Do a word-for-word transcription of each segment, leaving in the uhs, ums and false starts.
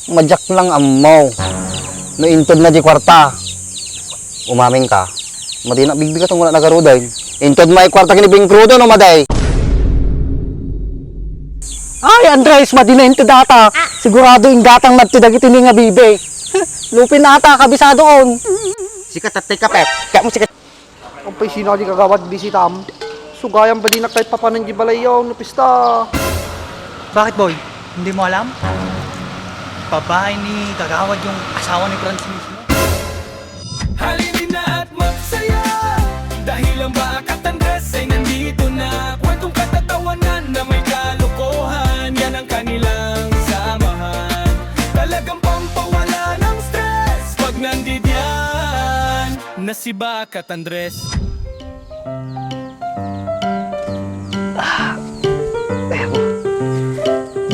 Madiak lang ammo. No inted na di kuarta, umamin ka. Madi na bigbigat ang wala nagaruday. Inted may kuarta kini Bing Crudo, no, madi? Ay, Andres, madi na inted ata. Sigurado inggatang na ti dagiti ni nga bibi. Lupin ata, kabisado on. Sika, tatay ka, Pep. Kaya mo, sika. Ampay sino di kagawad bisitam? Sugayam ba di na kay papanan di balayyo no pista? Bakit, boy? Hindi mo alam? Babae ni kagawad yung asawa ni Franz mismo. Halina at magsaya dahil ang Bakat Andres ay nandito na. Kwentong katatawanan na may kalokohan, yan ang kanilang samahan. Talagang pampawala ng stress pag nandidiyan na si Bakat Andres. Ah, ayan.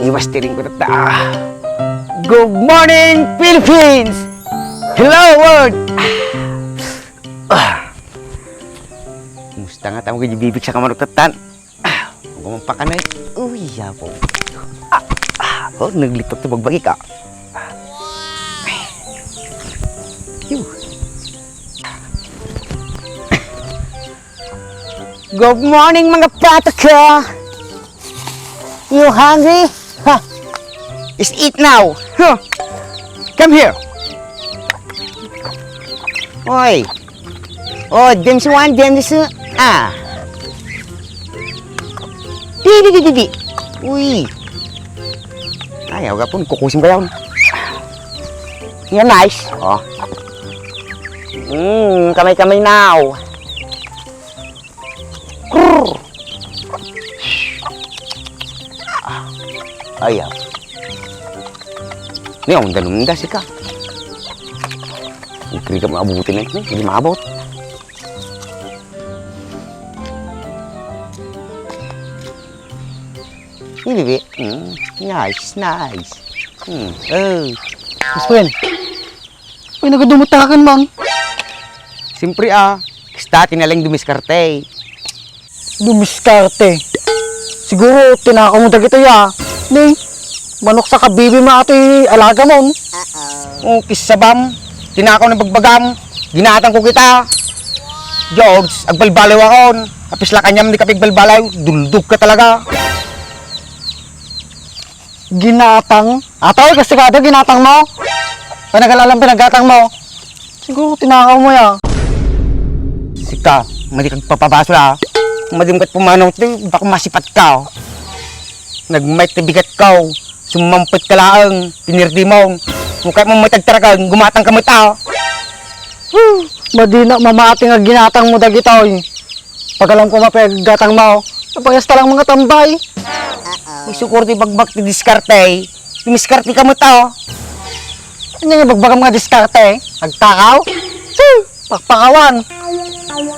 Iwas tiring ko na ta. Good morning, Philippines! Hello, world! Ah. Kumusta nga tayo, mga bibig sa kamarukatan? Ah, huwag ka magpakanay. Uy, yapo. Ah, ah, oh, naglipat to bagbagi ka. Phew. Good morning, mga bata ko! You hungry? Ha! Let's eat now! Huh! Come here! Oy! Oh, James one, James two. Ah! Di, di, di, di, di! Uy! Ay, aga po, kukusim kayo. Yan, nice. Oh. Mm, kamay-kamay now. Ayaw. Ni, ang danum da sika. Ang kriga mo abutin eh. Hindi maabot. Ini, bi. Mm, nice, nice. Mm, oh. Mas Kuyan. Uy, nagadumutakan, Mang. Siyempre, ah. Kasta, tinaling dumiskarte. Dumiskarte. Siguro, tinakaw mo dagito, ya. Ni, manok sa kabibi mo ato alaga mo. Oh, kissa bam. Tinakaw na bagbagam. Ginatang ko kita. George, agbalbaliw akon. Apis la kanyam di kapigbalbaliw. Duldog ka talaga. Ginatang? Atoy, kasi kada ginatang mo? Panagalalang pinagatang mo? Siguro tinakaw mo ya. Sika, madi kagpapabasol, ah. Madi mo kat pumanaw, ti, baka masipat ka, oh. Nagmait ti bigat ka, oh. Sumampit ka laeng, pinirdi mo. Mukha mo matagtaragan, gumatang ka met, ah. Whew! Madi na mamati nga ginatang mo dagitoy. Pagalam ko mapaggatang mo. Napayas ta lang mga tambay. Isukor ti bagbag ti diskarte, eh. Dumiskarte ka met, oh. Anya nga bagbagam nga diskarte? Agtakaw? Su! Pakpakawan!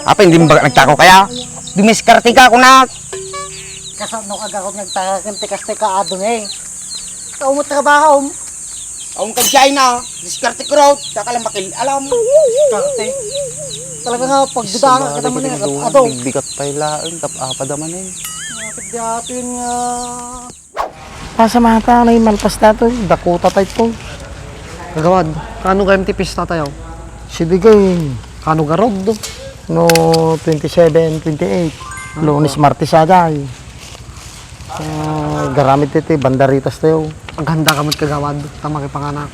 Apa, hindi mo ba nagtakaw kaya? Dumiskarte ka, kunak! Kasano ka gakot nga agtakaw ken ti kasta ka adun, eh? Tao mo trabaho. Awan ka China, diskarte ko raw, saka lang makil-alam. Diskarte. Talaga nga, pagduda ka, kita mo niya, ado. Bigat pa ila, ang tap-, apa daman eh. Bakit di ato yun nga? Pasamata, may malpas na to, dakuta tayo to. Kagawad, kano gayam ti pista tayo? Sige, kano garod? No, twenty-seven, twenty-eight. Ano Lunes, to? Martes, agay. Ah, garamit iti banderitas tayo. Aghanda ka met kagawad, ta makipanganak.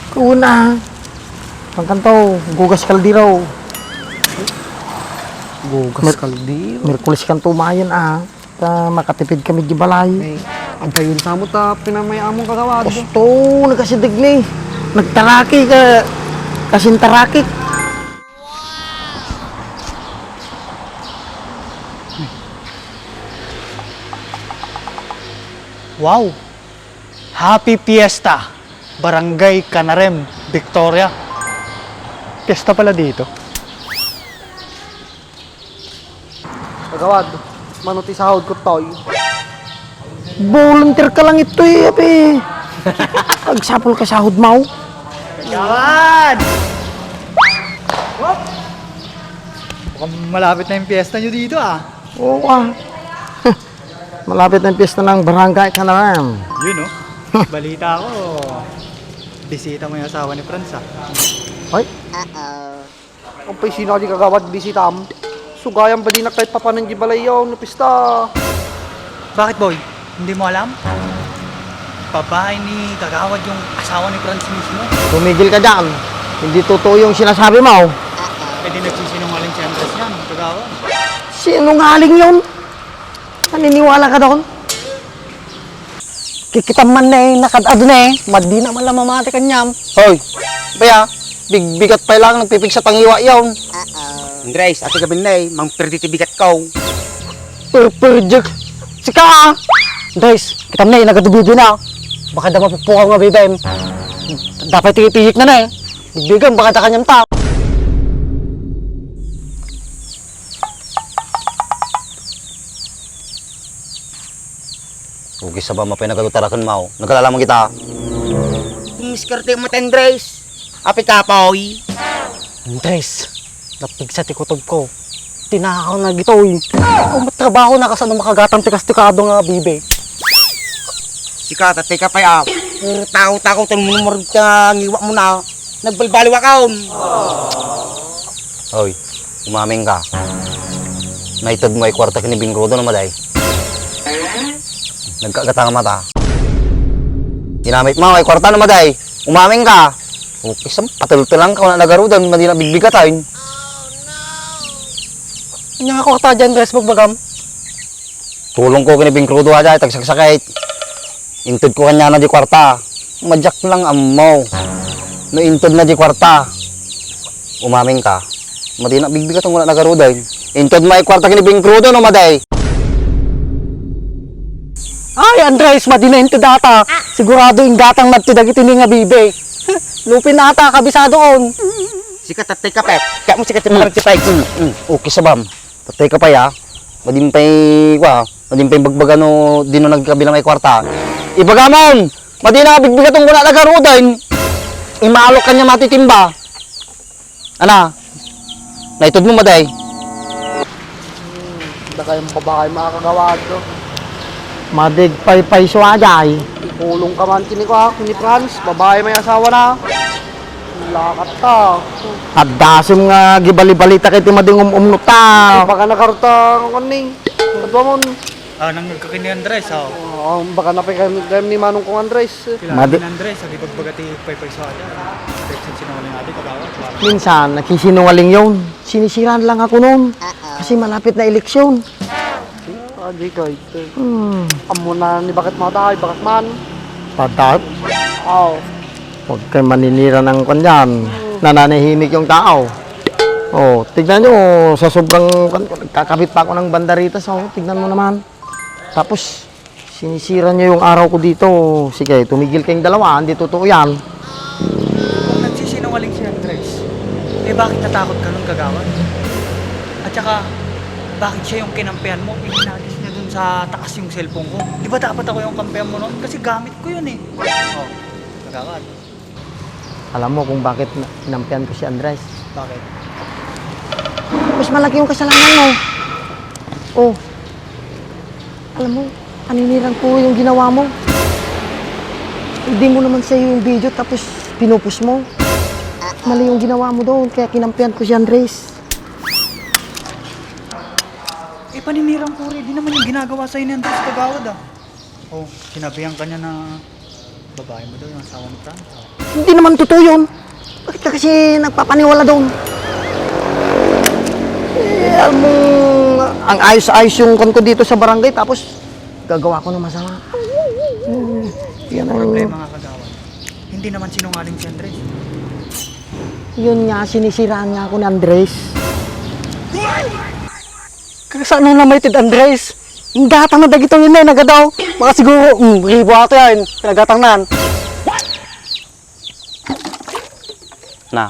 Kuna. Pangkanto, gugas kaldero. Gugas Mer-, kaldero. Merkules kanto mayen, ah. Ta makatipid kami di balay. Ay, agayun sa mo ta pinamay among kagawad. Gusto, nagkasideg ni. Nagtaraki ka, kasintaraki. Wow! Happy Fiesta, Barangay Canarem, Victoria. Fiesta pala dito. Kagawad, mano ti sahod ko toy? Volunteer ka lang itoy, abi. Agsapol ka sahod mo. Kagawad! Whoop! Mukhang malapit na yung fiesta nyo dito, ah. Oo, ah. Malapit na yung fiesta ng Barangay Canarem. Yun, oh. Balita ko, Bisita mo yung asawa ni Franz, ah. Ay? Uh-oh. Ampay sino di kagawad bisitam? Sugayam ba di na kahit papanan di balay yaw, no pista? Bakit, boy? Hindi mo alam? Babae ni kagawad yung asawa ni Franz mismo. Tumigil ka dyan. Hindi totoo yung sinasabi mo. Eh, di nagsisinungaling si Andres yan, kagawad. Sinungaling yun? Naniniwala ka doon? Kikitam man ne, nakad-adu ne, madi na man lang mamati kaniam. Hoy, baya, bigbigat pay lang, nagpipigsa pangiwa yaon. Andres, ati gamin ne, mangperdi ti bigat ko. Perperjek. Sika, ah! Andres, kitam ne, nagadu bibi na. Baka da mapupukaw nga bibem. Dapat ti ipiyik na ne. Bigbigam, baka da kaniam ta. Ugis a ba mapay nagadutaraken, Mao. Nagkalalamang kita. Kumiskerte mo, Andres. Api ka, Poy. Andres, napigsa ti kutob ko. Tinakaw na gitoy. Kung trabaho na kasano makagatang ti kastikado nga bibe. Sika, tatay ka pay, ah. Puro tao-tao, tan mo mo rin ka, ngiwa mo na. Nagbalbaliw akon. Oy, umamin ka. Naited mo ay kwarta ken ni Bingkrudo no maday. Nagkagatang mata. Ginamit mo ay kwarta no maday. Umamin ka. Ukis, patultulang ka, wala nagarudan, madi na bigbigatan. Nya nga kwarta dyan, Andres, bagbagam. Tulong ko ken ni Bingkrudo a jay, tagsaksakit. Inted ko kaniana di kwarta. Madiak lang ammo. No inted na di kwarta, umamin ka. Madi na bigbigatan, wala nagarudan. Inted mo ay kwarta ken ni Bingkrudo no maday. Ay, Andres, madi na inted ata. Sigurado inggatang na ti dagiti ni nga bibe. Lupin ata, kabisadoon. Sika, tatay ka, Pep. Kaya mo sika, ti parang ti Pep. Mm, mm. Okay, sabam. Patay ka pay, ah. Madimpay, kwa, madimpay bagbaga no dino nagkabilang ay kwarta. Ibagamon! Madi na bigbigaton ko na nagarudan. Imalok kanya matitimba. Ana, naitud mo, maday. Dakayong babae makakagawa to. Madigpaypay suaday. Ikulong ka man kini ko, ah, ni Franz. Babae may asawa na. Lakat ta. Addasim nga gibalibalita kay ti madingum-umno ta. Baka nakarta ang kaning. Kadwa mon. Ah, nang nagkakini Andres, oh. Oo, baka napay kayo, kayo ni Manong kong Andres. Kilala Madi- ni Andres, ang ibagbaga ti paypay sa atin. Text sinungaling ati, kagawad. Minsan, nagsisinungaling yun. Sinisiraan lang ako noon. Kasi malapit na eleksyon. Ah, di ka ito. Hmm. Amo na ni bakit mga tayo, bakit man? Patat? Oo. Huwag kayo maninira ng kwan dyan. Nananahimik yung tao. Oh, tignan nyo, sa sobrang kwan, kakabit pa ako ng bandaritas, oh, tignan mo naman. Tapos, sinisira nyo yung araw ko dito. Sige, tumigil kayong dalawa, hindi totoo yan. Kung nagsisinungaling si Andres, eh bakit natakot ka nun, kagawad? At saka, bakit siya yung kinampihan mo? Inagis niya dun sa taas yung cellphone ko. Di ba dapat ako yung kampihan mo nun? Kasi gamit ko yun eh. Oh, kagawad. Alam mo kung bakit na- kinampihan ko si Andres? Bakit? Mas malaki yung kasalanan mo. Oh, alam mo, paninirang puro yung ginawa mo. Hindi mo naman sa'yo yung video tapos pinupus mo. Mali yung ginawa mo doon, kaya kinampihan ko si Andres. Eh, paninirang puri, di naman yung ginagawa sa'yo ni Andres, kagawad, ah. Oh, sinabihan ka niya na babae mo daw yung asawa ni Franz, ah. Hindi naman totoo yun. Bakit ka kasi nagpapaniwala doon? Eh, alam mo, ang ayos-ayos yung kwan ko dito sa barangay, tapos gagawa ko ng masama. Hmm, yan ang problema nga, kagawad. Hindi naman sinungaling si Andres. Yun nga, sinisiraan nga ako ni Andres. Kasano na may tid Andres? Inggatang na dagito yun eh, nagadaw. Baka siguro, mm, ribo ato yan. Pinagatang nan. Na.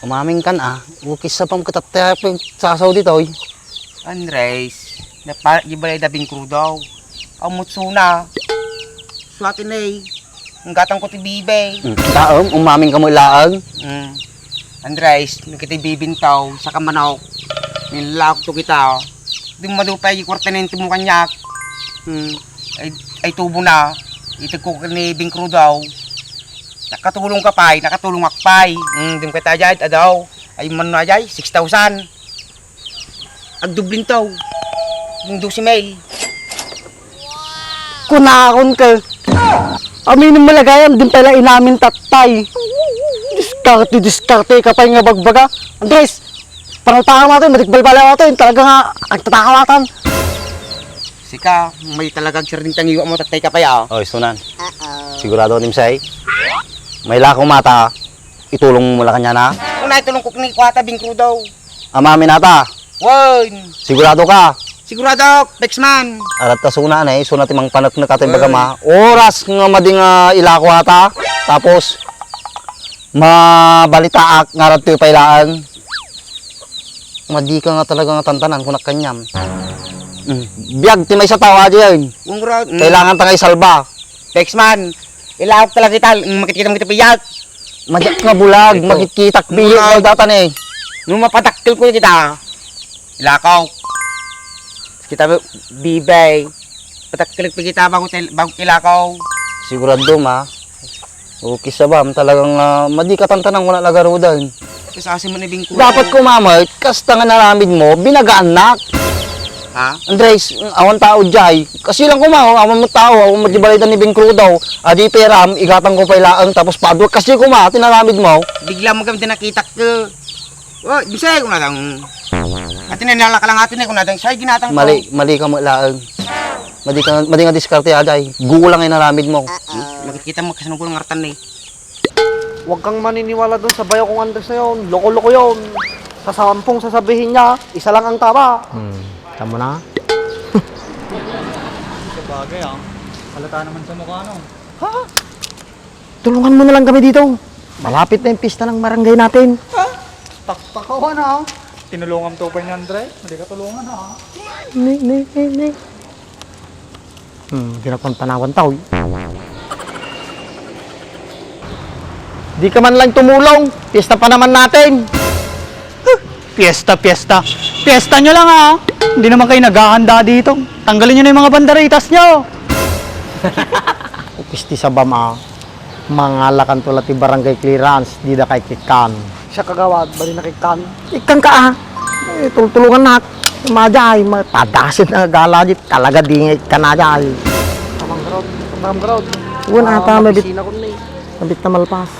Umamin kan, ah. Ukis sa pamkatatayap yung sasaw dito, oy. Andres, napalit di balay da Bingkrudaw. Amutsuna. Suatin eh. Ang gatang ko ti bibe. Mm, taem, umamin ka mo ilaag. Mm. Andres, no kita bibintaw, saka manok. Nilak to kita. Di mo madupay, kwarta na yung tumukanyak. Mm. Ay, ay tubo na. Itag ko ni Bingkrudaw. Nakatulong ka pay, nakatulong ak pay. Hmm, dum kay ta jay, adaw. Ay, man na jay, six thousand. Agdublinto. Yung dose mil. Kunakon ka. Aminin mo lagayan, dum pay la inamin ta tay. Diskarte, diskarte ka pay nga bagbaga. Andres, panalpakan mo ito, matikbalbala mo ito, yung talaga nga, agtatakawatan. Sika, may talagang sirning tangiwa mo, tatay ka pay, ah. Oy, Sunan. Sigurado ka, Timsay? May lako mata, itulong mo la kanya na? Una, itulong ko ni Kuwata, bingkrudo. Amamin ata? Wen. Sigurado ka? Sigurado, Pexman. Arat ta suna na eh, suna ti mangpaneknek ato yung Wen. Bagama. Oras nga madi nga ilako ata. Tapos, mabalitaak nga arat ti pailaan. Madi ka nga talaga nga tantanan, kunak kanyam. Mm. Biag ti maysa tao, adi yun. Wen, gra-, mm. Kailangan ta nga isalba. Pexman, ilawag talaga ital, mm, makikita mo kita biag. Madiak nga bulag, Ito. Makikita biag Bulag. Nga datan eh. Nung mapadakkel ko kita, ilakaw. Kita mo, bibay. Padakkel ko kita bago tel-, bago ilakaw. Sigurado ma. Okay, sabam, talagang, ah, madi katantanan ko na lagarudan. Kasi asin man ibing ko. Dapat kumamay, kasta nga naramid mo, binagaan nak. Ha? Andres, awan tao jay. Kasi lang kuma, awan mo tao, awan mo di balay ni Bing Crudo. Adi peram, igatan ko pay laeng, tapos padua. Kasi kuma, tinaramid mo. Bigla mo kami tinakitak ko. Oh, bisay ko na lang. Ati na nalaka lang ati na ko na lang. Say, ginatang ko. Mali, mali ka mo laeng. Madi ka, madi nga diskarte, aday. Gulang ay naramid mo. Makikita mo kasi nung kulang artan eh. Huwag kang maniniwala dun sa bayaw kong Andres na yun. Loko-loko yun. Sa sampung sasabihin niya, isa lang ang tama. Hmm. Tama na? Sabagay, ah. Halata naman sa mukha, no? Ha? Tulungan mo na lang kami dito. Malapit na yung pista ng barangay natin. Ha? Taktak ka, ah. Tinulungan mo to pa ni Andre? Hindi ka tulungan, ha? Ni, ni, ni, ni. Hmm, di na kong tanawan tao. Di ka man lang tumulong. Piyesta pa naman natin. Huh, piyesta, piyesta. Piyesta nyo lang, ha? Hindi naman kayo naghahanda dito. Tanggalin nyo na yung mga banderitas nyo. Pisti sa bama. Mangalakan to la ti barangay clearance, di da kay kikkan. Siya kagawad, bali na kikkan. Ikkan ka, ah. Eh, tultulungan na. Madya ay, ma-, padasit na gala di. Talaga di nga ikkan na dya ay. Tamang ground, tamang ground. Uwan ata, mabit-, mabit na malpas.